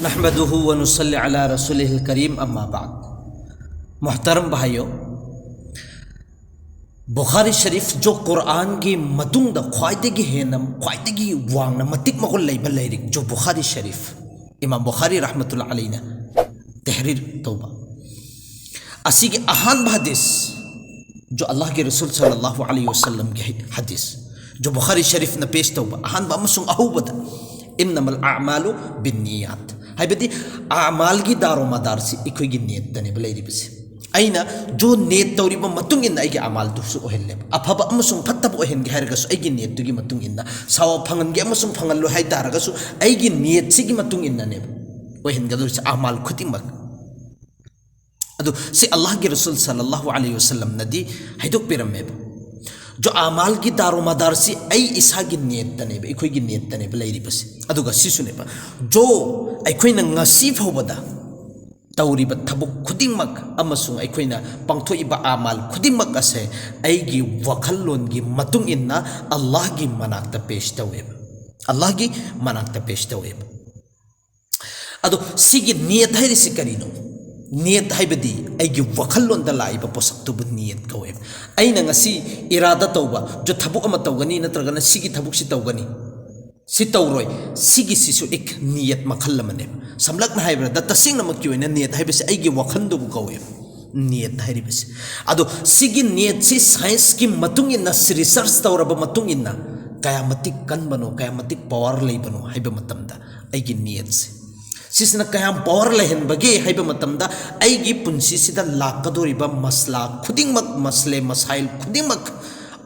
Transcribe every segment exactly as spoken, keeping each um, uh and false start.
نحمده ونصلي على رسوله الكريم، أما بعد. मोहतरम भाइयों, बुखारी शरीफ जो कुरान की ꯃꯇꯨꯡꯗ ꯈ꯭ꯋꯥꯏꯗꯒꯤ ꯍꯦꯟꯅ, ꯈ꯭ꯋꯥꯏꯗꯒꯤ ꯋꯥꯡꯅ ꯃꯇꯤꯛ ꯃꯒꯨꯟ ꯂꯩꯕ ꯂꯥꯏꯔꯤꯛ, जो बुखारी शरीफ, ꯏꯃꯥꯝ ꯕꯨꯈꯥꯔꯤ ꯔꯍꯃꯇꯨꯜꯂꯥ ꯑꯂꯩꯅ ꯇꯍꯔꯤꯔ ꯇꯧꯕ, ꯑꯁꯤꯒꯤ ꯑꯍꯥꯟꯕ ꯍꯗꯤꯁ, जो अल्लाह के रसूल सल्लल्लाहु अलैहि वसल्लम के हदीस, जो बुखारी शरीफ न पेश तौबा, अहन बा अमसुंग अहूबदा, "इन्नमल अअमालु बिन्नियात।" ꯍꯥꯏꯕꯗꯤ, ꯑꯃꯥꯜꯒꯤ ꯗꯥꯔꯣꯃꯗꯥꯔꯁꯤ ꯑꯩꯈꯣꯏꯒꯤ ꯅꯤꯌꯠꯇꯅꯦꯕ ꯂꯩꯔꯤꯕꯁꯦ꯫ ꯑꯩꯅ जो ꯅꯤꯌꯠ ꯇꯧꯔꯤꯕ ꯃꯇꯨꯡ ꯏꯟꯅ ꯑꯩꯒꯤ ꯑꯃꯥꯜꯗꯨꯁꯨ ꯑꯣꯏꯍꯜꯂꯦꯕ꯫ ꯑꯐꯕ ꯑꯃꯁꯨꯡ ꯐꯠꯇꯕ ꯑꯣꯏꯍꯟꯒꯦ ꯍꯥꯏꯔꯒꯁꯨ ꯑꯩꯒꯤ ꯅꯤꯌꯠꯇꯨꯒꯤ ꯃꯇꯨꯡ ꯏꯟꯅ, ꯁꯥꯋꯥꯕ ꯐꯪꯍꯟꯒꯦ ꯑꯃꯁꯨꯡ ꯐꯪꯍꯜꯂꯣꯏ ꯍꯥꯏ ꯇꯥꯔꯒꯁꯨ ꯑꯩꯒꯤ ꯅꯤꯌꯠꯁꯤꯒꯤ ꯃꯇꯨꯡ ꯏꯟꯅꯅꯦꯕ ꯑꯣꯏꯍꯟꯒꯗꯧꯔꯤꯁꯦ ꯑꯃꯥꯜ ꯈꯨꯗꯤꯡꯃꯛ꯫ ꯑꯗꯨ ꯁꯤ ꯑꯜꯂꯥꯍꯒꯤ ꯔꯁꯨꯜ ꯁꯜꯂꯜꯂꯥꯍꯨ ꯑꯂꯩꯍꯤ ꯋꯁꯜꯂꯝꯅꯗꯤ ꯍꯥꯏꯗꯣꯛꯄꯤꯔꯝꯃꯦꯕ, "जो ꯑꯃꯥꯜꯒꯤ ꯗꯥꯔꯣꯃꯗꯥꯔꯁꯤ ꯑꯩ ꯏꯁꯥꯒꯤ ꯅꯤꯌꯠꯇꯅꯦꯕ, ꯑꯩꯈꯣꯏꯒꯤ ꯅꯤꯌꯠꯇꯅꯦꯕ ꯂꯩꯔꯤꯕꯁꯤ꯫" ꯑꯗꯨꯒ ꯁꯤꯁꯨꯅꯦꯕ, "जो ꯑꯩꯈꯣꯏꯅ ꯉꯁꯤ ꯐꯥꯎꯕꯗ ꯇꯧꯔꯤꯕ ꯊꯕꯛ ꯈꯨꯗꯤꯡꯃꯛ ꯑꯃꯁꯨꯡ ꯑꯩꯈꯣꯏꯅ ꯄꯥꯡꯊꯣꯛꯏꯕ ꯑꯃꯥꯜ ꯈꯨꯗꯤꯡꯃꯛ ꯑꯁꯦ ꯑꯩꯒꯤ ꯋꯥꯈꯜꯂꯣꯟꯒꯤ ꯃꯇꯨꯡ ꯏꯟꯅ ꯑꯜꯂꯥꯍꯒꯤ ꯃꯅꯥꯛꯇ ꯄꯦꯁ ꯇꯧꯋꯦꯕ, ꯑꯜꯂꯥꯍꯒꯤ ꯃꯅꯥꯛꯇ ꯄꯦꯁ ꯇꯧꯋꯦꯕ꯫" ꯑꯗꯣ ꯁꯤꯒꯤ ꯅꯤꯌꯠ ꯍꯥꯏꯔꯤꯁꯤ ꯀꯔꯤꯅꯣ? ꯅꯤꯌꯠ ꯍꯥꯏꯕꯗꯤ ꯑꯩꯒꯤ ꯋꯥꯈꯜꯂꯣꯟꯗ ꯂꯥꯛꯏꯕ ꯄꯣꯠꯁꯛꯇꯨꯕꯨ ꯅꯤꯌꯠ ꯀꯧꯋꯦꯕ꯫ ꯑꯩꯅ ꯉꯁꯤ ꯏꯔꯥꯗꯥ ꯇꯧꯕ, जो ꯊꯕꯛ ꯑꯃ ꯇꯧꯒꯅꯤ ꯅꯠꯇ꯭ꯔꯒꯅ ꯁꯤꯒꯤ ꯊꯕꯛꯁꯤ ꯇꯧꯒꯅꯤ, ꯁꯤ ꯇꯧꯔꯣꯏ, ꯁꯤꯒꯤꯁꯤꯁꯨ एक ꯅꯤꯌꯠ ꯃꯈꯜ ꯑꯃꯅꯦꯕ꯫ ꯁꯝꯂꯞꯅ ꯍꯥꯏꯔꯕꯗ, ꯇꯁꯦꯡꯅꯃꯛꯀꯤ ꯑꯣꯏꯅ ꯅꯤꯌꯠ ꯍꯥꯏꯕꯁꯤ ꯑꯩꯒꯤ ꯋꯥꯈꯜꯗꯨꯕꯨ ꯀꯧꯋꯦꯕ, ꯅꯤꯌꯠ ꯍꯥꯏꯔꯤꯕꯁꯤ꯫ ꯑꯗꯣ ꯁꯤꯒꯤ ꯅꯤꯌꯠꯁꯤ ꯁꯥꯏꯟꯁꯀꯤ ꯃꯇꯨꯡ ꯏꯟꯅ, ꯔꯤꯁꯔꯆ ꯇꯧꯔꯕ ꯃꯇꯨꯡ ꯏꯟꯅ ꯀꯌꯥ ꯃꯇꯤꯛ ꯀꯟꯕꯅꯣ, ꯀꯌꯥ ꯃꯇꯤꯛ ꯄꯥꯋꯔ ꯂꯩꯕꯅꯣ ꯍꯥꯏꯕ ꯃꯇꯝꯗ, ꯑꯩꯒꯤ ꯅꯤꯌꯠꯁꯦ, ꯁꯤꯁꯤꯅ ꯀꯌꯥꯝ ꯄꯥꯋꯔ ꯂꯩꯍꯟꯕꯒꯦ ꯍꯥꯏꯕ ꯃꯇꯝꯗ, ꯑꯩꯒꯤ ꯄꯨꯟꯁꯤꯁꯤꯗ ꯂꯥꯛꯀꯗꯧꯔꯤꯕ ꯃꯁꯂꯥ ꯈꯨꯗꯤꯡꯃꯛ, ꯃꯁꯂꯦ ꯃꯁꯥꯏꯜ ꯈꯨꯗꯤꯡꯃꯛ,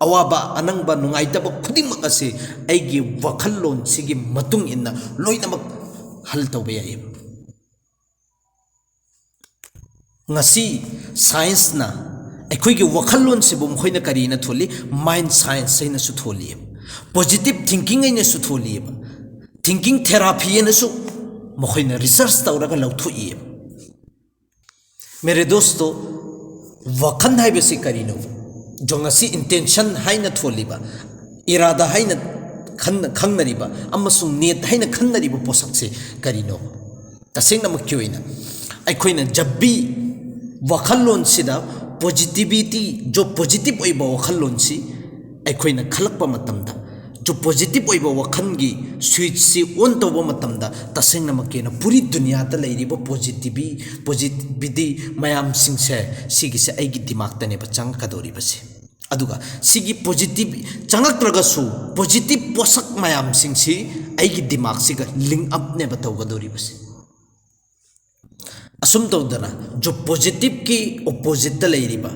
ꯑꯋꯥꯕ ꯑꯅꯪꯕ ꯅꯨꯡꯉꯥꯏꯇꯕ ꯈꯨꯗꯤꯡꯃꯛ ꯑꯁꯤ ꯑꯩꯒꯤ ꯋꯥꯈꯜꯂꯣꯟꯁꯤꯒꯤ ꯃꯇꯨꯡ ꯏꯟꯅ ꯂꯣꯏꯅꯃꯛ ꯍꯜ ꯇꯧꯕ ꯌꯥꯏꯌꯦꯕ꯫ ꯉꯁꯤ ꯁꯥꯏꯟꯁꯅ ꯑꯩꯈꯣꯏꯒꯤ ꯋꯥꯈꯜꯂꯣꯟꯁꯤꯕꯨ ꯃꯈꯣꯏꯅ ꯀꯔꯤꯅ ꯊꯣꯜꯂꯤ? ꯃꯥꯏꯟ ꯁꯥꯏꯟꯁ ꯍꯥꯏꯅꯁꯨ ꯊꯣꯜꯂꯤꯑꯕ, ꯄꯣꯖꯤꯇꯤꯚ ꯊꯤꯡꯀꯤꯡ ꯍꯥꯏꯅꯁꯨ ꯊꯣꯜꯂꯤꯑꯕ, ꯊꯤꯡꯀꯤꯡ ꯊꯦꯔꯥꯄꯤ ꯍꯥꯏꯅꯁꯨ ꯃꯈꯣꯏꯅ ꯔꯤꯁꯔꯆ ꯇꯧꯔꯒ ꯂꯧꯊꯣꯛꯏꯑꯕ꯫ मेरे दोस्तों, ꯋꯥꯈꯜ ꯍꯥꯏꯕꯁꯤ ꯀꯔꯤꯅꯣ? जो ꯉꯁꯤ ꯏꯟꯇꯦꯟꯁꯟ ꯍꯥꯏꯅ ꯊꯣꯜꯂꯤꯕ, ꯏꯔꯥꯗꯥ ꯍꯥꯏꯅ ꯈꯟꯅ-, ꯈꯪꯅꯔꯤꯕ ꯑꯃꯁꯨꯡ ꯅꯤꯌꯠ ꯍꯥꯏꯅ ꯈꯪꯅꯔꯤꯕ ꯄꯣꯠꯁꯛꯁꯦ ꯀꯔꯤꯅꯣ? ꯇꯁꯦꯡꯅꯃꯛꯀꯤ ꯑꯣꯏꯅ ꯑꯩꯈꯣꯏꯅ ꯖꯕꯤ ꯋꯥꯈꯜꯂꯣꯟꯁꯤꯗ positivity, ꯖꯣ positive ꯑꯣꯏꯕ ꯋꯥꯈꯜꯂꯣꯟꯁꯤ ꯑꯩꯈꯣꯏꯅ ꯈꯜꯂꯛꯄ ꯃꯇꯝꯗ, ꯖꯣ positive ꯑꯣꯏꯕ ꯋꯥꯈꯜꯒꯤ switchꯁꯤ on ꯇꯧꯕ ꯃꯇꯝꯗ, ꯇꯁꯦꯡꯅꯃꯛꯀꯤ ꯑꯣꯏꯅ ꯄꯨꯔꯤ ꯗꯨꯅꯤꯌꯥꯗ ꯂꯩꯔꯤꯕ positivity, positivity ꯃꯌꯥꯝꯁꯤꯡꯁꯦ, ꯁꯤꯒꯤꯁꯦ ꯑꯩꯒꯤ ꯗꯤꯃꯥꯛꯇꯅꯦꯕ ꯆꯪꯉꯛꯀꯗꯧꯔꯤꯕꯁꯦ꯫ ꯑꯗꯨꯒ ꯁꯤꯒꯤ positive ꯆꯪꯉꯛꯇ꯭ꯔꯒꯁꯨ, positive ꯄꯣꯠꯁꯛ ꯃꯌꯥꯝꯁꯤꯡꯁꯤ ꯑꯩꯒꯤ ꯗꯤꯃꯥꯛꯁꯤꯒ link upꯅꯦꯕ ꯇꯧꯒꯗꯧꯔꯤꯕꯁꯦ꯫ ꯑꯁꯨꯝ ꯇꯧꯗꯅ ꯖꯣ positiveꯀꯤ oppositeꯇ ꯂꯩꯔꯤꯕ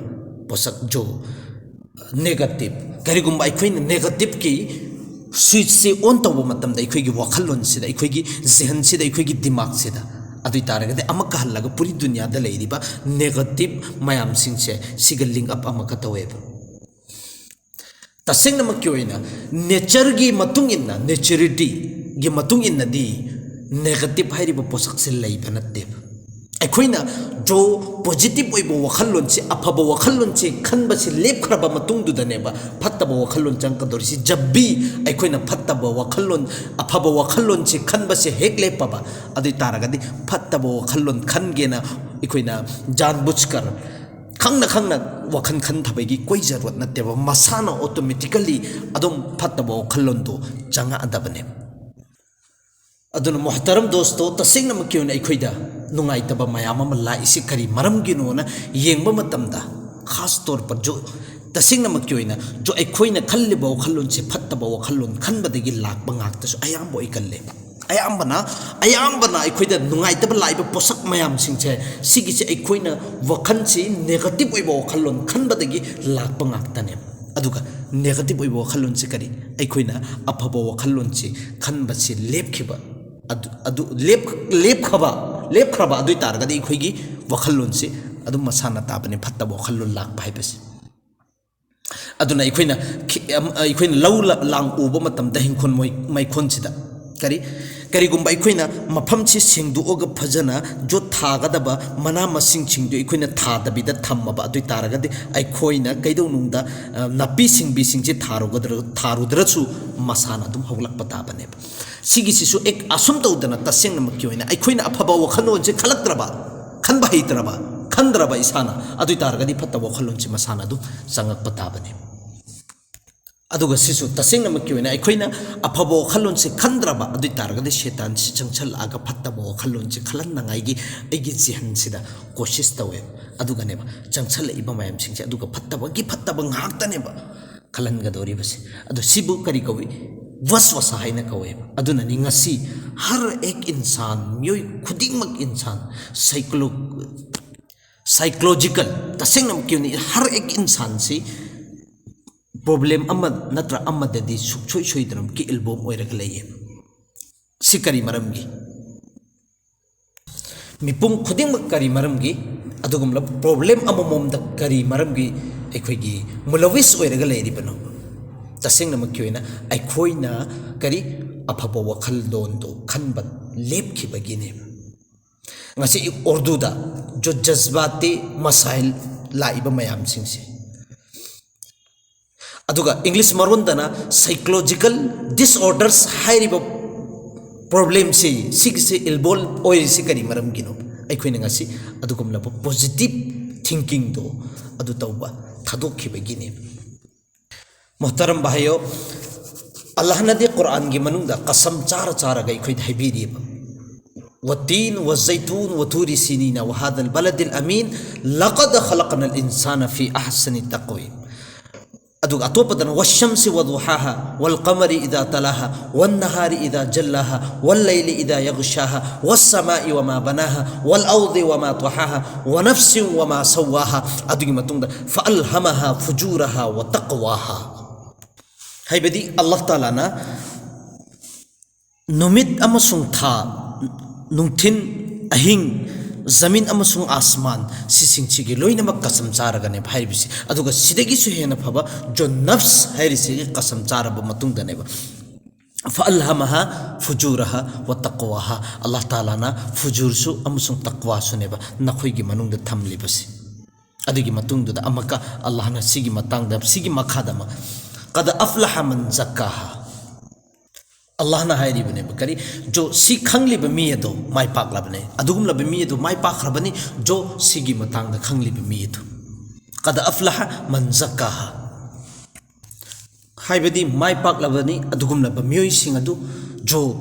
ꯄꯣꯠꯁꯛ ꯖꯣ negative, ꯀꯔꯤꯒꯨꯝꯕ ꯑꯩꯈꯣꯏꯅ negativeꯀꯤ switchꯁꯤ on ꯇꯧꯕ ꯃꯇꯝꯗ, ꯑꯩꯈꯣꯏꯒꯤ ꯋꯥꯈꯜꯂꯣꯟꯁꯤꯗ, ꯑꯩꯈꯣꯏꯒꯤ ꯖꯦꯍꯟꯁꯤꯗ, ꯑꯩꯈꯣꯏꯒꯤ ꯗꯤꯃꯥꯛꯁꯤꯗ, ꯑꯗꯨ ꯑꯣꯏ ꯇꯥꯔꯒꯗꯤ ꯑꯃꯨꯛꯀ ꯍꯜꯂꯒ ꯄꯨꯔꯤ ꯗꯨꯅꯤꯌꯥꯗ ꯂꯩꯔꯤꯕ negative ꯃꯌꯥꯝꯁꯤꯡꯁꯦ ꯁꯤꯒ link up ꯑꯃꯨꯛꯀ ꯇꯧꯋꯦꯕ꯫ ꯇꯁꯦꯡꯅꯃꯛꯀꯤ ꯑꯣꯏꯅ natureꯒꯤ ꯃꯇꯨꯡ ꯏꯟꯅ, natureity ꯒꯤ ꯃꯇꯨꯡ ꯏꯟꯅꯗꯤ negative ꯍꯥꯏꯔꯤꯕ ꯄꯣꯠꯁꯛꯁꯦ ꯂꯩꯕ ꯅꯠꯇꯦꯕ꯫ ꯑꯩꯈꯣꯏꯅ ꯖꯣ positive ꯑꯣꯏꯕ ꯋꯥꯈꯜꯂꯣꯟꯁꯦ, ꯑꯐꯕ ꯋꯥꯈꯜꯂꯣꯟꯁꯦ ꯈꯟꯕꯁꯦ ꯂꯦꯞꯈ꯭ꯔꯕ ꯃꯇꯨꯡꯗꯨꯗꯅꯦꯕ ꯐꯠꯇꯕ ꯋꯥꯈꯜꯂꯣꯟ ꯆꯪꯉꯛꯀꯗꯧꯔꯤꯁꯤ꯫ ꯖꯕꯤ ꯑꯩꯈꯣꯏꯅ ꯐꯠꯇꯕ ꯋꯥꯈꯜꯂꯣꯟ, ꯑꯐꯕ ꯋꯥꯈꯜꯂꯣꯟꯁꯦ ꯈꯟꯕꯁꯦ ꯍꯦꯛ ꯂꯦꯞꯄꯕ, ꯑꯗꯨ ꯑꯣꯏ ꯇꯥꯔꯒꯗꯤ ꯐꯠꯇꯕ ꯋꯥꯈꯜꯂꯣꯟ ꯈꯟꯒꯦꯅ ꯑꯩꯈꯣꯏꯅ ꯖꯥꯟꯕꯨꯖꯀꯔ, ꯈꯪꯅ ꯈꯪꯅ ꯋꯥꯈꯜ ꯈꯟꯊꯕꯒꯤ ꯀꯣꯏ ꯖꯔꯨꯔꯠ ꯅꯠꯇꯦꯕ, ꯃꯁꯥꯅ automatically ꯑꯗꯨꯝ ꯐꯠꯇꯕ ꯋꯥꯈꯜꯂꯣꯟꯗꯣ ꯆꯪꯉꯛꯑꯗꯕꯅꯦ꯫ ꯑꯗꯨꯅ ꯃꯣꯍꯇꯔꯝ ꯗꯣꯁꯇꯣ, ꯇꯁꯦꯡꯅꯃꯛꯀꯤ ꯑꯣꯏꯅ ꯑꯩꯈꯣꯏꯗ ꯅꯨꯡꯉꯥꯏꯇꯕ ꯃꯌꯥꯝ ꯑꯃ ꯂꯥꯛꯏꯁꯤ ꯀꯔꯤ ꯃꯔꯝꯒꯤꯅꯣꯅ ꯌꯦꯡꯕ ꯃꯇꯝꯗ, ꯈꯥꯁ ꯇꯧꯔ ꯄꯔ ꯖꯣ, ꯇꯁꯦꯡꯅꯃꯛꯀꯤ ꯑꯣꯏꯅ ꯖꯣ ꯑꯩꯈꯣꯏꯅ ꯈꯜꯂꯤꯕ ꯋꯥꯈꯜꯂꯣꯟꯁꯦ ꯐꯠꯇꯕ ꯋꯥꯈꯜꯂꯣꯟ ꯈꯟꯕꯗꯒꯤ ꯂꯥꯛꯄ ꯉꯥꯛꯇꯁꯨ ꯑꯌꯥꯝꯕ ꯑꯣꯏꯒꯜꯂꯦ꯫ ꯑꯌꯥꯝꯕꯅ, ꯑꯌꯥꯝꯕꯅ ꯑꯩꯈꯣꯏꯗ ꯅꯨꯡꯉꯥꯏꯇꯕ ꯂꯥꯛꯏꯕ ꯄꯣꯠꯁꯛ ꯃꯌꯥꯝꯁꯤꯡꯁꯦ, ꯁꯤꯒꯤꯁꯦ ꯑꯩꯈꯣꯏꯅ ꯋꯥꯈꯜꯁꯤ negative ꯑꯣꯏꯕ ꯋꯥꯈꯜꯂꯣꯟ ꯈꯟꯕꯗꯒꯤ ꯂꯥꯛꯄ ꯉꯥꯛꯇꯅꯦ꯫ ꯑꯗꯨꯒ negative ꯑꯣꯏꯕ ꯋꯥꯈꯜꯂꯣꯟꯁꯤ ꯀꯔꯤ? ꯑꯩꯈꯣꯏꯅ ꯑꯐꯕ ꯋꯥꯈꯜꯂꯣꯟꯁꯤ ꯈꯟꯕꯁꯤ ꯂꯦꯞꯈꯤꯕ, ꯑꯗꯨ, ꯑꯗꯨ ꯂꯦꯞ-, ꯂꯦꯞꯈ꯭ꯔꯕ, ꯂꯦꯞꯈ꯭ꯔꯕ ꯑꯗꯨ ꯑꯣꯏ ꯇꯥꯔꯒꯗꯤ ꯑꯩꯈꯣꯏꯒꯤ ꯋꯥꯈꯜꯂꯣꯟꯁꯤ ꯑꯗꯨꯝ ꯃꯁꯥꯅ ꯇꯥꯕꯅꯤ, ꯐꯠꯇꯕ ꯋꯥꯈꯜꯂꯣꯟ ꯂꯥꯛꯄ ꯍꯥꯏꯕꯁꯤ꯫ ꯑꯗꯨꯅ ꯑꯩꯈꯣꯏꯅ ꯈꯤ-, ꯑꯝ, ꯑꯩꯈꯣꯏꯅ ꯂꯧ ꯂ-, ꯂꯥꯡ ꯎꯕ ꯃꯇꯝꯗ ꯍꯤꯡꯈꯣꯜ ꯃꯣꯏ-, ꯃꯩꯈꯣꯜꯁꯤꯗ ꯀꯔꯤ, ꯀꯔꯤꯒꯨꯝꯕ ꯑꯩꯈꯣꯏꯅ ꯃꯐꯝꯁꯤ ꯁꯦꯡꯗꯣꯛꯑꯒ ꯐꯖꯅ ꯌꯣꯠ ꯊꯥꯒꯗꯕ ꯃꯅꯥ ꯃꯁꯤꯡꯁꯤꯡꯗꯨ ꯑꯩꯈꯣꯏꯅ ꯊꯥꯗꯕꯤꯗ ꯊꯝꯃꯕ ꯑꯗꯨ ꯑꯣꯏ ꯇꯥꯔꯒꯗꯤ, ꯑꯩꯈꯣꯏꯅ ꯀꯩꯗꯧꯅꯨꯡꯗ, ꯑ, ꯅꯥꯄꯤ ꯁꯤꯡꯕꯤꯁꯤꯡꯁꯤ ꯊꯥꯔꯨꯒꯗ꯭ꯔ-, ꯊꯥꯔꯨꯗ꯭ꯔꯁꯨ ꯃꯁꯥꯅ ꯑꯗꯨꯝ ꯍꯧꯒꯠꯂꯛꯄ ꯇꯥꯕꯅꯦꯕ꯫ ꯁꯤꯒꯤꯁꯤꯁꯨ ꯑꯦꯛ-, ꯑꯁꯨꯝ ꯇꯧꯗꯅ ꯇꯁꯦꯡꯅꯃꯛꯀꯤ ꯑꯣꯏꯅ ꯑꯩꯈꯣꯏꯅ ꯑꯐꯕ ꯋꯥꯈꯜꯂꯣꯟꯁꯦ ꯈꯜꯂꯛꯇ꯭ꯔꯕ, ꯈꯟꯕ ꯍꯩꯇ꯭ꯔꯕ, ꯈꯟꯗ꯭ꯔꯕ ꯏꯁꯥꯅ, ꯑꯗꯨ ꯑꯣꯏ ꯇꯥꯔꯒꯗꯤ ꯐꯠꯇꯕ ꯋꯥꯈꯜꯂꯣꯟꯁꯦ ꯃꯁꯥꯅ ꯑꯗꯨꯝ ꯆꯪꯉꯛꯄ ꯇꯥꯕꯅꯦꯕ꯫ ꯑꯗꯨꯒ ꯁꯤꯁꯨ ꯇꯁꯦꯡꯅꯃꯛꯀꯤ ꯑꯣꯏꯅ ꯑꯩꯈꯣꯏꯅ ꯑꯐꯕ ꯋꯥꯈꯜꯂꯣꯟꯁꯦ ꯈꯟꯗ꯭ꯔꯕ ꯑꯗꯨ ꯑꯣꯏ ꯇꯥꯔꯒꯗꯤ ꯁꯦꯇꯥꯟꯁꯤ ꯆꯪꯁꯜꯂꯛꯑꯒ ꯐꯠꯇꯕ ꯋꯥꯈꯜꯂꯣꯟꯁꯦ ꯈꯜꯍꯟꯅꯉꯥꯏꯒꯤ ꯑꯩꯒꯤ ꯖꯤꯍꯟꯁꯤꯗ ꯀꯣꯁꯤꯁ ꯇꯧꯋꯦꯕ꯫ ꯑꯗꯨꯒꯅꯦꯕ ꯆꯪꯁꯜꯂꯛꯏꯕ ꯃꯌꯥꯝꯁꯤꯡꯁꯦ, ꯑꯗꯨꯒ ꯐꯠꯇꯕꯒꯤ ꯐꯠꯇꯕ ꯉꯥꯛꯇꯅꯦꯕ ꯈꯜꯍꯟꯒꯗꯧꯔꯤꯕꯁꯦ꯫ ꯑꯗꯣ ꯁꯤꯕꯨ ꯀꯔꯤ ꯀꯧꯏ? ꯋꯁꯋꯥꯁꯥ ꯍꯥꯏꯅ ꯀꯧꯋꯦꯕ꯫ ꯑꯗꯨꯅꯅꯤ ꯉꯁꯤ ꯍꯔ ꯑꯦꯛ ꯏꯟꯁꯥꯟ, ꯃꯤꯑꯣꯏ ꯈꯨꯗꯤꯡꯃꯛ ꯏꯟꯁꯥꯟ, ꯁꯥꯏꯀꯣꯂꯣ-, ꯁꯥꯏꯀꯣꯂꯣꯖꯤꯀꯦꯜ, ꯇꯁꯦꯡꯅꯃꯛꯀꯤ ꯑꯣꯏꯅ ꯍꯔ ꯑꯦꯛ ꯏꯟꯁꯥꯟꯁꯤ ꯄ꯭ꯔꯣꯕ꯭ꯂꯦꯝ ꯑꯃ ꯅꯠꯇ꯭ꯔ ꯑꯃꯗꯗꯤ ꯁꯨꯡꯁꯣꯏ ꯁꯣꯏꯗꯅꯃꯛꯀꯤ ꯏꯜꯕꯣꯝ ꯑꯣꯏꯔꯒ ꯂꯩꯌꯦꯕ꯫ ꯁꯤ ꯀꯔꯤ ꯃꯔꯝꯒꯤ? ꯃꯤꯄꯨꯝ ꯈꯨꯗꯤꯡꯃꯛ ꯀꯔꯤ ꯃꯔꯝꯒꯤ ꯑꯗꯨꯒꯨꯝꯂꯕ ꯄ꯭ꯔꯣꯕ꯭ꯂꯦꯝ ꯑꯃꯃꯝꯗ ꯀꯔꯤ ꯃꯔꯝꯒꯤ ꯑꯩꯈꯣꯏꯒꯤ ꯃꯨꯂꯋꯤꯁ ꯑꯣꯏꯔꯒ ꯂꯩꯔꯤꯕꯅꯣ? ꯇꯁꯦꯡꯅꯃꯛꯀꯤ ꯑꯣꯏꯅ ꯑꯩꯈꯣꯏꯅ ꯀꯔꯤ ꯑꯐꯕ ꯋꯥꯈꯜꯂꯣꯟꯗꯣ ꯈꯟꯕ ꯂꯦꯞꯈꯤꯕꯒꯤꯅꯦꯕ꯫ ꯉꯁꯤ ꯎꯔꯗꯨꯗ ꯖꯣ ꯖꯖꯕꯥꯇꯤ ꯃꯁꯥꯏꯜ ꯂꯥꯛꯏꯕ ꯃꯌꯥꯝꯁꯤꯡꯁꯦ, ꯑꯗꯨꯒ ꯏꯪꯂꯤꯁ ꯃꯔꯣꯟꯗꯅ ꯁꯥꯏꯀꯣꯂꯣꯖꯤꯀꯦꯜ ꯗꯤꯁꯑꯣꯔꯗꯔꯁ ꯍꯥꯏꯔꯤꯕ ꯄ꯭ꯔꯣꯕ꯭ꯂꯦꯝꯁꯤ, ꯁꯤꯒꯤꯁꯤ ꯏꯜꯕꯣꯜ ꯑꯣꯏꯔꯤꯁꯤ ꯀꯔꯤ ꯃꯔꯝꯒꯤꯅꯣ? ꯑꯩꯈꯣꯏꯅ ꯉꯁꯤ ꯑꯗꯨꯒꯨꯝꯂꯕ ꯄꯣꯖꯤꯇꯤꯚ ꯊꯤꯡꯀꯤꯡꯗꯣ ꯑꯗꯨ ꯇꯧꯕ ꯊꯥꯗꯣꯛꯈꯤꯕꯒꯤꯅꯦ꯫ ꯃꯣꯍꯇꯔꯝ ꯚꯥꯏꯌꯣ, ꯑꯜꯂꯥꯍꯅꯗꯤ ꯀꯨꯔꯥꯟꯒꯤ ꯃꯅꯨꯡꯗ ꯀꯁꯝ ꯆꯥꯔ ꯆꯥꯔꯒ ꯑꯩꯈꯣꯏꯗ ꯍꯥꯏꯕꯤꯔꯤꯕ, "ꯋꯇꯤꯟ ꯋꯖꯩꯇꯨꯟ ꯋꯇꯨꯔꯤ ꯁꯤꯅꯤꯅ ꯋꯍꯥꯗꯜ ꯕꯂꯗꯤꯜ ꯑꯃꯤꯟ ꯂꯀꯗ ꯈꯂꯛꯅꯜ ꯏꯟꯁꯥꯅ ꯐꯤ ꯑꯍꯁꯅꯤ ꯇꯛꯋꯤꯝ"꯫ ꯑꯗꯨꯒ ꯑꯇꯣꯞꯄꯗꯅ, "ꯋꯁꯁꯝꯁꯤ ꯋꯗꯨꯍꯥꯍ ꯋꯜ ꯀꯃꯔꯤ ꯏꯗꯥ ꯇꯂꯥꯍ ꯋꯟ ꯅꯍꯥꯔꯤ ꯏꯗꯥ ꯖꯜꯂꯥꯍ ꯋꯜ ꯂꯩꯂꯤ ꯏꯗꯥ ꯌꯒꯁꯥꯍ ꯋꯁ ꯁꯃꯥꯏ ꯋꯃꯥ ꯕꯅꯥꯍ ꯋꯜ ꯑꯧꯗꯤ ꯋꯃꯥ ꯇꯣꯍꯥꯍ ꯋꯅꯐꯁꯤꯟ ꯋꯃꯥ ꯁꯧꯋꯥꯍ"꯫ ꯑꯗꯨꯒꯤ ꯃꯇꯨꯡꯗ, "ꯐ ꯑꯜꯍꯃꯍ ꯐꯨꯖꯨꯔꯍ ꯋ ꯇꯛꯋꯥꯍ"꯫ ꯍꯥꯏꯕꯗꯤ ꯑꯜꯂꯥꯍ ꯇꯥꯂꯥꯅ ꯅꯨꯃꯤꯠ ꯑꯃꯁꯨꯡ ꯊꯥ, ꯅꯨꯡꯊꯤꯟ, ꯑꯍꯤꯡ, ꯖꯃꯤꯟ ꯑꯃꯁꯨꯡ ꯑꯥꯁꯃꯥꯟ, ꯁꯤꯁꯤꯡꯁꯤꯒꯤ ꯂꯣꯏꯅꯃꯛ ꯀꯁꯝ ꯆꯥꯔꯒꯅꯦꯕ ꯍꯥꯏꯔꯤꯕꯁꯤ꯫ ꯑꯗꯨꯒ ꯁꯤꯗꯒꯤꯁꯨ ꯍꯦꯟꯅ ꯐꯕ ꯖꯣ ꯅꯐꯁ ꯍꯥꯏꯔꯤꯁꯤꯒꯤ ꯀꯁꯝ ꯆꯥꯔꯕ ꯃꯇꯨꯡꯗꯅꯦꯕ فألهمها فجورها وتقواها. ꯑꯜꯂꯥꯍ ꯇꯥꯂꯥꯅ ꯐꯨꯖꯨꯔꯁꯨ ꯑꯃꯁꯨꯡ ꯇꯛꯋꯥꯁꯨꯅꯦꯕ ꯅꯈꯣꯏꯒꯤ ꯃꯅꯨꯡꯗ ꯊꯝꯂꯤꯕꯁꯤ꯫ ꯑꯗꯨꯒꯤ ꯃꯇꯨꯡꯗꯨꯗ ꯑꯃꯨꯛꯀ ꯑꯜꯂꯥꯍꯅ ꯁꯤꯒꯤ ꯃꯇꯥꯡꯗ, ꯁꯤꯒꯤ ꯃꯈꯥꯗ ꯑꯃ, قد أفلح من زكاها. ꯑꯜꯂꯥꯍꯅ ꯍꯥꯏꯔꯤꯕꯅꯦꯕ ꯀꯔꯤ? ꯖꯣ, ꯁꯤ ꯈꯪꯂꯤꯕ ꯃꯤ ꯑꯗꯣ ꯃꯥꯏ ꯄꯥꯛꯂꯕꯅꯦ, ꯑꯗꯨꯒꯨꯝꯂꯕ ꯃꯤ ꯑꯗꯣ ꯃꯥꯏ ꯄꯥꯛꯈ꯭ꯔꯕꯅꯤ꯫ ꯖꯣ, ꯁꯤꯒꯤ ꯃꯇꯥꯡꯗ ꯈꯪꯂꯤꯕ ꯃꯤ ꯑꯗꯣ, قد أفلح من زكاها. ꯍꯥꯏꯕꯗꯤ ꯃꯥꯏ ꯄꯥꯛꯂꯕꯅꯤ ꯑꯗꯨꯒꯨꯝꯂꯕ ꯃꯤꯑꯣꯏꯁꯤꯡ ꯑꯗꯨ, ꯖꯣ,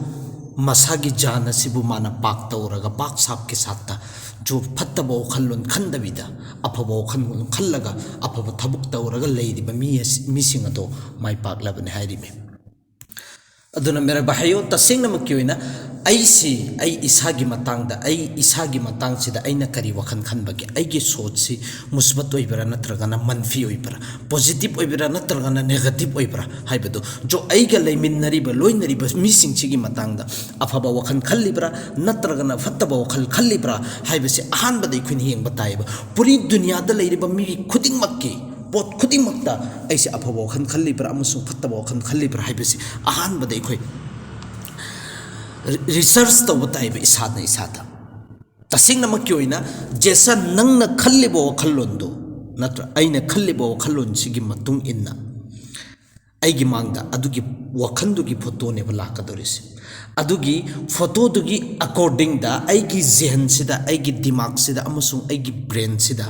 ꯃꯁꯥꯒꯤ ꯖꯥꯟ ꯑꯁꯤꯕꯨ ꯃꯥꯅ ꯄꯥꯛ ꯇꯧꯔꯒ, ꯄꯥꯛ ꯁꯥꯞꯀꯤ ꯁꯥꯠꯇ, ꯖꯣ, ꯐꯠꯇꯕ ꯋꯥꯈꯜꯂꯣꯟ ꯈꯟꯗꯕꯤꯗ ꯑꯐꯕ ꯋꯥꯈꯜꯂꯣꯟ ꯈꯜꯂꯒ ꯑꯐꯕ ꯊꯕꯛ ꯇꯧꯔꯒ ꯂꯩꯔꯤꯕ ꯃꯤ ꯑꯁꯤ, ꯃꯤꯁꯤꯡ ꯑꯗꯣ ꯃꯥꯏ ꯄꯥꯛꯂꯕꯅꯤ ꯍꯥꯏꯔꯤꯃꯤ꯫ ꯑꯗꯨꯅ ꯃꯦꯔꯥ ꯚꯥꯏꯌꯣ, ꯇꯁꯦꯡꯅꯃꯛꯀꯤ ꯑꯣꯏꯅ ꯑꯩꯁꯤ, ꯑꯩ ꯏꯁꯥꯒꯤ ꯃꯇꯥꯡꯗ, ꯑꯩ ꯏꯁꯥꯒꯤ ꯃꯇꯥꯡꯁꯤꯗ ꯑꯩꯅ ꯀꯔꯤ ꯋꯥꯈꯜ ꯈꯟꯕꯒꯦ? ꯑꯩꯒꯤ ꯁꯣꯆꯁꯤ ꯃꯨꯁꯕꯠ ꯑꯣꯏꯕ꯭ꯔꯥ ꯅꯠꯇ꯭ꯔꯒꯅ ꯃꯟꯐꯤ ꯑꯣꯏꯕ꯭ꯔꯥ, ꯄꯣꯖꯤꯇꯤꯚ ꯑꯣꯏꯕ꯭ꯔꯥ ꯅꯠꯇ꯭ꯔꯒꯅ ꯅꯦꯒꯦꯇꯤꯚ ꯑꯣꯏꯕ꯭ꯔꯥ ꯍꯥꯏꯕꯗꯨ, ꯖꯣ, ꯑꯩꯒ ꯂꯩꯃꯤꯟꯅꯔꯤꯕ, ꯂꯣꯏꯅꯔꯤꯕ ꯃꯤꯁꯤꯡꯁꯤꯒꯤ ꯃꯇꯥꯡꯗ ꯑꯐꯕ ꯋꯥꯈꯜ ꯈꯜꯂꯤꯕ꯭ꯔꯥ ꯅꯠꯇ꯭ꯔꯒꯅ ꯐꯠꯇꯕ ꯋꯥꯈꯜ ꯈꯜꯂꯤꯕ꯭ꯔꯥ ꯍꯥꯏꯕꯁꯤ ꯑꯍꯥꯟꯕꯗ ꯑꯩꯈꯣꯏꯅ ꯌꯦꯡꯕ ꯇꯥꯏꯌꯦꯕ꯫ ꯄꯨꯔꯤ ꯗꯨꯅꯤꯌꯥꯗ ꯂꯩꯔꯤꯕ ꯃꯤ ꯈꯨꯗꯤꯡꯃꯛꯀꯤ, ꯄꯣꯠ ꯈꯨꯗꯤꯡꯃꯛꯇ ꯑꯩꯁꯦ ꯑꯐꯕ ꯋꯥꯈꯜ ꯈꯜꯂꯤꯕ꯭ꯔꯥ ꯑꯃꯁꯨꯡ ꯐꯠꯇꯕ ꯋꯥꯈꯜ ꯈꯜꯂꯤꯕ꯭ꯔꯥ ꯍꯥꯏꯕꯁꯤ ꯑꯍꯥꯟꯕꯗ ꯑꯩꯈꯣꯏ ꯔꯤ-, ꯔꯤꯁꯔꯆ ꯇꯧꯕ ꯇꯥꯏꯕ ꯏꯁꯥꯅ ꯏꯁꯥꯗ꯫ ꯇꯁꯦꯡꯅꯃꯛꯀꯤ ꯑꯣꯏꯅ, ꯖꯦꯁꯟ, ꯅꯪꯅ ꯈꯜꯂꯤꯕ ꯋꯥꯈꯜꯂꯣꯟꯗꯨ ꯅꯠꯇ꯭ꯔ ꯑꯩꯅ ꯈꯜꯂꯤꯕ ꯋꯥꯈꯜꯂꯣꯟꯁꯤꯒꯤ ꯃꯇꯨꯡ ꯏꯟꯅ ꯑꯩꯒꯤ ꯃꯥꯡꯗ ꯑꯗꯨꯒꯤ ꯋꯥꯈꯜꯗꯨꯒꯤ ꯐꯣꯇꯣꯅꯦꯕ ꯂꯥꯛꯀꯗꯧꯔꯤꯁꯦ꯫ ꯑꯗꯨꯒꯤ ꯐꯣꯇꯣꯗꯨꯒꯤ ꯑꯦꯀꯣꯔꯗꯤꯡꯗ ꯑꯩꯒꯤ ꯖꯦꯍꯟꯁꯤꯗ, ꯑꯩꯒꯤ ꯗꯤꯃꯥꯛꯁꯤꯗ ꯑꯃꯁꯨꯡ ꯑꯩꯒꯤ ꯕ꯭ꯔꯦꯟꯁꯤꯗ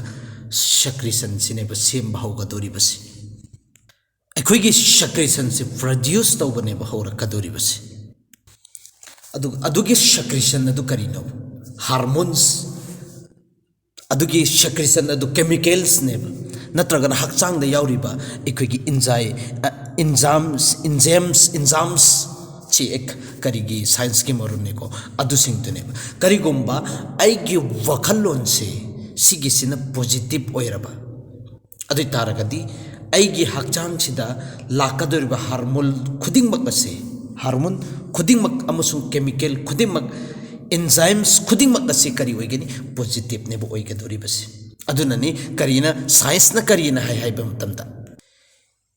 ꯁꯦꯀ꯭ꯔꯤꯁꯟꯁꯤꯅꯦꯕ ꯁꯦꯝꯕ ꯍꯧꯒꯗꯧꯔꯤꯕꯁꯦ꯫ ꯑꯩꯈꯣꯏꯒꯤ ꯁꯦꯀ꯭ꯔꯤꯁꯟꯁꯦ ꯄ꯭ꯔꯗ꯭ꯌꯨꯁ ꯇꯧꯕꯅꯦꯕ ꯍꯧꯔꯛꯀꯗꯧꯔꯤꯕꯁꯦ꯫ ꯑꯗꯨ, ꯑꯗꯨꯒꯤ ꯁꯦꯀ꯭ꯔꯤꯁꯟ ꯑꯗꯨ ꯀꯔꯤꯅꯣ? ꯍꯥꯔꯃꯣꯟꯁ꯫ ꯑꯗꯨꯒꯤ ꯁꯦꯀ꯭ꯔꯤꯁꯟ ꯑꯗꯨ ꯀꯦꯃꯤꯀꯦꯜꯁꯅꯦꯕ, ꯅꯠꯇ꯭ꯔꯒꯅ ꯍꯛꯆꯥꯡꯗ ꯌꯥꯎꯔꯤꯕ ꯑꯩꯈꯣꯏꯒꯤ ꯏꯟꯖꯥꯏ-, ꯑ, ꯏꯟꯖꯥꯝꯁ, ꯏꯟꯖꯦꯝꯁ, ꯏꯟꯖꯥꯝꯁ, ꯁꯤ ꯑꯦꯛ-, ꯀꯔꯤꯒꯤ ꯁꯥꯏꯟꯁꯀꯤ ꯃꯔꯨꯅꯤꯀꯣ, ꯑꯗꯨꯁꯤꯡꯗꯨꯅꯦꯕ꯫ ꯀꯔꯤꯒꯨꯝꯕ ꯑꯩꯒꯤ ꯋꯥꯈꯜꯂꯣꯟꯁꯦ ꯁꯤꯒꯤꯁꯤꯅ ꯄꯣꯖꯤꯇꯤꯚ ꯑꯣꯏꯔꯕ, ꯑꯗꯨ ꯑꯣꯏ ꯇꯥꯔꯒꯗꯤ ꯑꯩꯒꯤ ꯍꯛꯆꯥꯡꯁꯤꯗ ꯂꯥꯛꯀꯗꯧꯔꯤꯕ ꯍꯥꯔꯃꯣꯟ ꯈꯨꯗꯤꯡꯃꯛ ꯑꯁꯤ, ꯍꯥꯔꯃꯣꯟ ꯈꯨꯗꯤꯡꯃꯛ ꯑꯃꯁꯨꯡ ꯀꯦꯃꯤꯀꯦꯜ ꯈꯨꯗꯤꯡꯃꯛ, ꯏꯟꯖꯥꯏꯝꯁ ꯈꯨꯗꯤꯡꯃꯛ ꯑꯁꯤ ꯀꯔꯤ ꯑꯣꯏꯒꯅꯤ? ꯄꯣꯖꯤꯇꯤꯚꯅꯦꯕ ꯑꯣꯏꯒꯗꯧꯔꯤꯕꯁꯤ꯫ ꯑꯗꯨꯅꯅꯤ ꯀꯔꯤꯅ, ꯁꯥꯏꯟꯁꯅ ꯀꯔꯤꯅ ꯍꯥꯏ ꯍꯥꯏꯕ ꯃꯇꯝꯗ,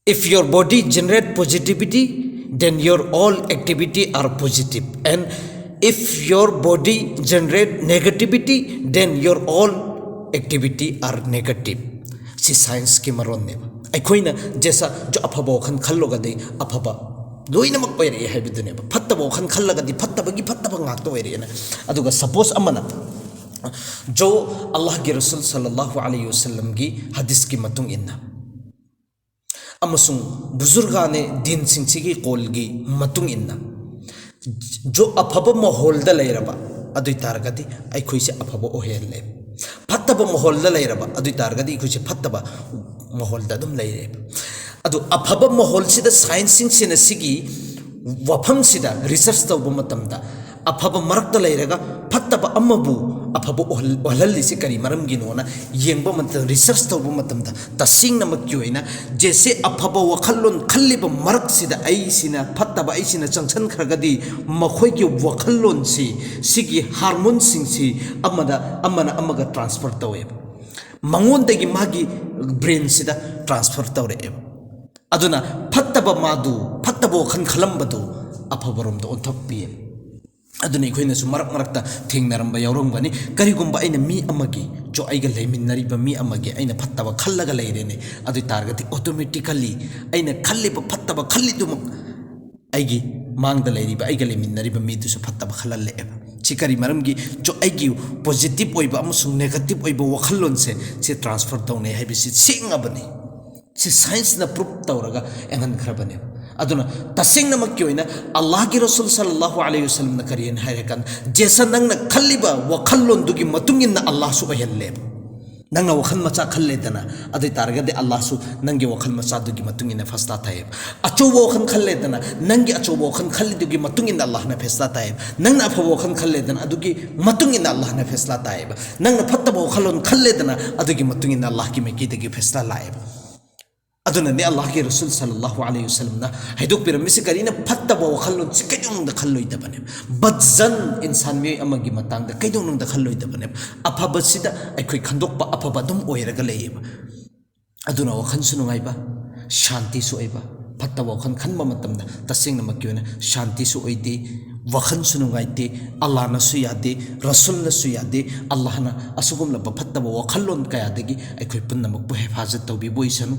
if your body generate positivity, then your all activity are positive. And if your body generate negativity, then your all activity are negative. ꯁꯤ ꯁꯥꯏꯟꯁꯀꯤ ꯃꯔꯣꯟꯅꯦꯕ꯫ ꯑꯩꯈꯣꯏꯅ ꯖꯦꯁꯥ ꯖꯣ ꯑꯐꯕ ꯋꯥꯈꯜ ꯈꯜꯂꯒꯗꯤ ꯑꯐꯕ ꯂꯣꯏꯅꯃꯛ ꯑꯣꯏꯔꯛꯑꯦ ꯍꯥꯏꯕꯗꯨꯅꯦꯕ꯫ ꯐꯠꯇꯕ ꯋꯥꯈꯜ ꯈꯜꯂꯒꯗꯤ ꯐꯠꯇꯕꯒꯤ ꯐꯠꯇꯕ ꯉꯥꯛꯇ ꯑꯣꯏꯔꯛꯑꯦꯅ꯫ ꯑꯗꯨꯒ ꯁꯄꯣꯁ ꯑꯃꯅ ꯖꯣ ꯑꯜꯂꯥꯍꯒꯤ ꯔꯁꯨꯜ ꯁꯜꯂꯜꯂꯥꯍꯨ ꯑꯂꯩꯍꯤ ꯋꯁꯜꯂꯝꯒꯤ ꯍꯗꯤꯁꯀꯤ ꯃꯇꯨꯡ ꯏꯟꯅ ꯑꯃꯁꯨꯡ ꯕꯨꯖꯨꯔꯒꯥꯅꯦ ꯗꯤꯟꯁꯤꯡꯁꯤꯒꯤ ꯀꯣꯜꯒꯤ ꯃꯇꯨꯡ ꯏꯟꯅ ꯖꯣ ꯑꯐꯕ ꯃꯥꯍꯣꯜꯗ ꯂꯩꯔꯕ ꯑꯗꯨ ꯑꯣꯏ ꯇꯥꯔꯒꯗꯤ ꯑꯩꯈꯣꯏꯁꯦ ꯑꯐꯕ ꯑꯣꯏꯍꯜꯂꯦ꯫ ꯐꯠꯇꯕ ꯃꯥꯍꯣꯜꯗ ꯂꯩꯔꯕ ꯑꯗꯨ ꯑꯣꯏ ꯇꯥꯔꯒꯗꯤ ꯑꯩꯈꯣꯏꯁꯦ ꯐꯠꯇꯕ ꯃꯥꯍꯣꯜꯗ ꯑꯗꯨꯝ ꯂꯩꯔꯦꯕ꯫ ꯑꯗꯨ ꯑꯐꯕ ꯃꯥꯍꯣꯜꯁꯤꯗ ꯁꯥꯏꯟꯁꯁꯤꯡꯁꯤꯅ ꯁꯤꯒꯤ ꯋꯥꯐꯝꯁꯤꯗ ꯔꯤꯁꯔꯁ ꯇꯧꯕ ꯃꯇꯝꯗ ꯑꯐꯕ ꯃꯔꯛꯇ ꯂꯩꯔꯒ ꯐꯠꯇꯕ ꯑꯃꯕꯨ ꯑꯐꯕ ꯑꯣꯏꯍꯜ-, ꯑꯣꯏꯍꯜꯂꯤꯁꯤ ꯀꯔꯤ ꯃꯔꯝꯒꯤꯅꯣꯅ ꯌꯦꯡꯕ ꯃꯇꯝꯗ, ꯔꯤꯁꯔꯁ ꯇꯧꯕ ꯃꯇꯝꯗ ꯇꯁꯦꯡꯅꯃꯛꯀꯤ ꯑꯣꯏꯅ ꯖꯦꯁꯦ ꯑꯐꯕ ꯋꯥꯈꯜꯂꯣꯟ ꯈꯜꯂꯤꯕ ꯃꯔꯛꯁꯤꯗ ꯑꯩꯁꯤꯅ ꯐꯠꯇꯕ ꯑꯩꯁꯤꯅ ꯆꯪꯁꯤꯟꯈ꯭ꯔꯒꯗꯤ ꯃꯈꯣꯏꯒꯤ ꯋꯥꯈꯜꯂꯣꯟꯁꯤ, ꯁꯤꯒꯤ ꯍꯥꯔꯃꯣꯟꯁꯤꯡꯁꯤ ꯑꯃꯗ, ꯑꯃꯅ ꯑꯃꯒ ꯇ꯭ꯔꯥꯟꯁꯐꯔ ꯇꯧꯋꯦꯕ꯫ ꯃꯉꯣꯟꯗꯒꯤ ꯃꯥꯒꯤ ꯕ꯭ꯔꯦꯟꯁꯤꯗ ꯇ꯭ꯔꯥꯟꯁꯐꯔ ꯇꯧꯔꯛꯑꯦꯕ꯫ ꯑꯗꯨꯅ ꯐꯠꯇꯕ ꯃꯥꯗꯨ, ꯐꯠꯇꯕ ꯋꯥꯈꯜ ꯈꯜꯂꯝꯕꯗꯨ ꯑꯐꯕꯔꯣꯝꯗ ꯑꯣꯟꯊꯣꯛꯄꯤꯌꯦꯕ꯫ ꯑꯗꯨꯅ ꯑꯩꯈꯣꯏꯅꯁꯨ ꯃꯔꯛ ꯃꯔꯛꯇ ꯊꯦꯡꯅꯔꯝꯕ ꯌꯥꯎꯔꯝꯒꯅꯤ꯫ ꯀꯔꯤꯒꯨꯝꯕ ꯑꯩꯅ ꯃꯤ ꯑꯃꯒꯤ, ꯆꯣ ꯑꯩꯒ ꯂꯩꯃꯤꯟꯅꯔꯤꯕ ꯃꯤ ꯑꯃꯒꯤ ꯑꯩꯅ ꯐꯠꯇꯕ ꯈꯜꯂꯒ ꯂꯩꯔꯦꯅꯦ, ꯑꯗꯨ ꯑꯣꯏ ꯇꯥꯔꯒꯗꯤ ꯑꯣꯇꯣꯃꯦꯇꯤꯀꯂꯤ ꯑꯩꯅ ꯈꯜꯂꯤꯕ ꯐꯠꯇꯕ ꯈꯜꯂꯤꯗꯨꯃꯛ ꯑꯩꯒꯤ ꯃꯥꯡꯗ ꯂꯩꯔꯤꯕ, ꯑꯩꯒ ꯂꯩꯃꯤꯟꯅꯔꯤꯕ ꯃꯤꯗꯨꯁꯨ ꯐꯠꯇꯕ ꯈꯜꯍꯜꯂꯛꯑꯦꯕ꯫ ꯁꯤ ꯀꯔꯤ ꯃꯔꯝꯒꯤ? ꯆꯣ ꯑꯩꯒꯤ ꯄꯣꯖꯤꯇꯤꯚ ꯑꯣꯏꯕ ꯑꯃꯁꯨꯡ ꯅꯦꯒꯦꯇꯤꯚ ꯑꯣꯏꯕ ꯋꯥꯈꯜꯂꯣꯟꯁꯦ ꯁꯤ ꯇ꯭ꯔꯥꯟꯁꯐꯔ ꯇꯧꯅꯩ ꯍꯥꯏꯕꯁꯤ ꯁꯦꯡꯉꯕꯅꯤ꯫ ꯁꯤ ꯁꯥꯏꯟꯁꯅ ꯄ꯭ꯔꯨꯞ ꯇꯧꯔꯒ ꯌꯦꯡꯍꯟꯈ꯭ꯔꯕꯅꯦꯕ꯫ ꯑꯗꯨꯅ ꯇꯁꯦꯡꯅꯃꯛꯀꯤ ꯑꯣꯏꯅ ꯑꯜꯂꯥꯍꯒꯤ ꯔꯁꯨꯜ ꯁꯜꯂꯜꯂꯥꯍꯨ ꯑꯂꯩꯍꯤ ꯋꯁꯜꯂꯝꯅ ꯀꯔꯤꯅ ꯍꯥꯏꯔꯀꯥꯟꯗ, ꯖꯦꯁꯥ ꯅꯪꯅ ꯈꯜꯂꯤꯕ ꯋꯥꯈꯜꯂꯣꯟꯗꯨꯒꯤ ꯃꯇꯨꯡ ꯏꯟꯅ ꯑꯜꯂꯥꯍꯁꯨ ꯑꯣꯏꯍꯜꯂꯦꯕ꯫ ꯅꯪꯅ ꯋꯥꯈꯜ ꯃꯆꯥ ꯈꯜꯂꯦꯗꯅ, ꯑꯗꯨ ꯑꯣꯏ ꯇꯥꯔꯒꯗꯤ ꯑꯜꯂꯥꯍꯁꯨ ꯅꯪꯒꯤ ꯋꯥꯈꯜ ꯃꯆꯥꯗꯨꯒꯤ ꯃꯇꯨꯡ ꯏꯟꯅ ꯐꯦꯁꯂꯥ ꯇꯥꯏꯌꯦꯕ꯫ ꯑꯆꯧꯕ ꯋꯥꯈꯜ ꯈꯜꯂꯦꯗꯅ, ꯅꯪꯒꯤ ꯑꯆꯧꯕ ꯋꯥꯈꯜ ꯈꯜꯂꯤꯗꯨꯒꯤ ꯃꯇꯨꯡ ꯏꯟꯅ ꯑꯜꯂꯥꯍꯅ ꯐꯦꯁꯂꯥ ꯇꯥꯏꯌꯦꯕ꯫ ꯅꯪꯅ ꯑꯐꯕ ꯋꯥꯈꯜ ꯈꯜꯂꯦꯗꯅ, ꯑꯗꯨꯒꯤ ꯃꯇꯨꯡ ꯏꯟꯅ ꯑꯜꯂꯥꯍꯅ ꯐꯦꯁꯂꯥ ꯇꯥꯏꯌꯦꯕ꯫ ꯅꯪꯅ ꯐꯠꯇꯕ ꯋꯥꯈꯜꯂꯣꯟ ꯈꯜꯂꯦꯗꯅ, ꯑꯗꯨꯒꯤ ꯃꯇꯨꯡ ꯏꯟꯅ ꯑꯜꯂꯥꯍꯒꯤ ꯃꯥꯏꯀꯩꯗꯒꯤ ꯐꯦꯁꯂꯥ ꯂꯥꯛꯑꯦꯕ꯫ ꯑꯗꯨꯅꯅꯦ ꯑꯜꯂꯥꯍꯒꯤ ꯔꯁꯨꯜ ꯁꯜꯂꯜꯂꯥꯍꯨ ꯑꯂꯩꯍꯤ ꯋꯁꯜꯂꯝꯅ ꯍꯥꯏꯗꯣꯛꯄꯤꯔꯝꯃꯤꯁꯤ ꯀꯔꯤꯅ ꯐꯠꯇꯕ ꯋꯥꯈꯜꯂꯣꯟꯁꯤ ꯀꯩꯗꯧꯅꯨꯡꯗ ꯈꯜꯂꯣꯏꯗꯕꯅꯦꯕ꯫ ꯕꯗꯖꯟ, ꯏꯟꯁꯥꯟ ꯃꯤꯑꯣꯏ ꯑꯃꯒꯤ ꯃꯇꯥꯡꯗ ꯀꯩꯗꯧꯅꯨꯡꯗ ꯈꯜꯂꯣꯏꯗꯕꯅꯦꯕ꯫ ꯑꯐꯕꯁꯤꯗ ꯑꯩꯈꯣꯏ ꯈꯟꯗꯣꯛꯄ, ꯑꯐꯕ ꯑꯗꯨꯝ ꯑꯣꯏꯔꯒ ꯂꯩꯌꯦꯕ꯫ ꯑꯗꯨꯅ ꯋꯥꯈꯜꯁꯨ ꯅꯨꯡꯉꯥꯏꯕ, ꯁꯥꯟꯇꯤꯁꯨ ꯑꯣꯏꯕ, ꯐꯠꯇꯕ ꯋꯥꯈꯜ ꯈꯟꯕ ꯃꯇꯝꯗ ꯇꯁꯦꯡꯅꯃꯛꯀꯤ ꯑꯣꯏꯅ ꯁꯥꯟꯇꯤꯁꯨ ꯑꯣꯏꯗꯦ, ꯋꯥꯈꯜꯁꯨ ꯅꯨꯡꯉꯥꯏꯇꯦ, ꯑꯜꯂꯥꯍꯅꯁꯨ ꯌꯥꯗꯦ, ꯔꯁꯨꯜꯅꯁꯨ ꯌꯥꯗꯦ꯫ ꯑꯜꯂꯥꯍꯅ ꯑꯁꯤꯒꯨꯝꯂꯕ ꯐꯠꯇꯕ ꯋꯥꯈꯜꯂꯣꯟ ꯀꯌꯥꯗꯒꯤ ꯑꯩꯈꯣꯏ ꯄꯨꯝꯅꯃꯛꯄꯨ ꯍꯦꯐꯥꯖꯠ ꯇꯧꯕꯤꯕ ꯑꯣꯏꯁꯅꯨ꯫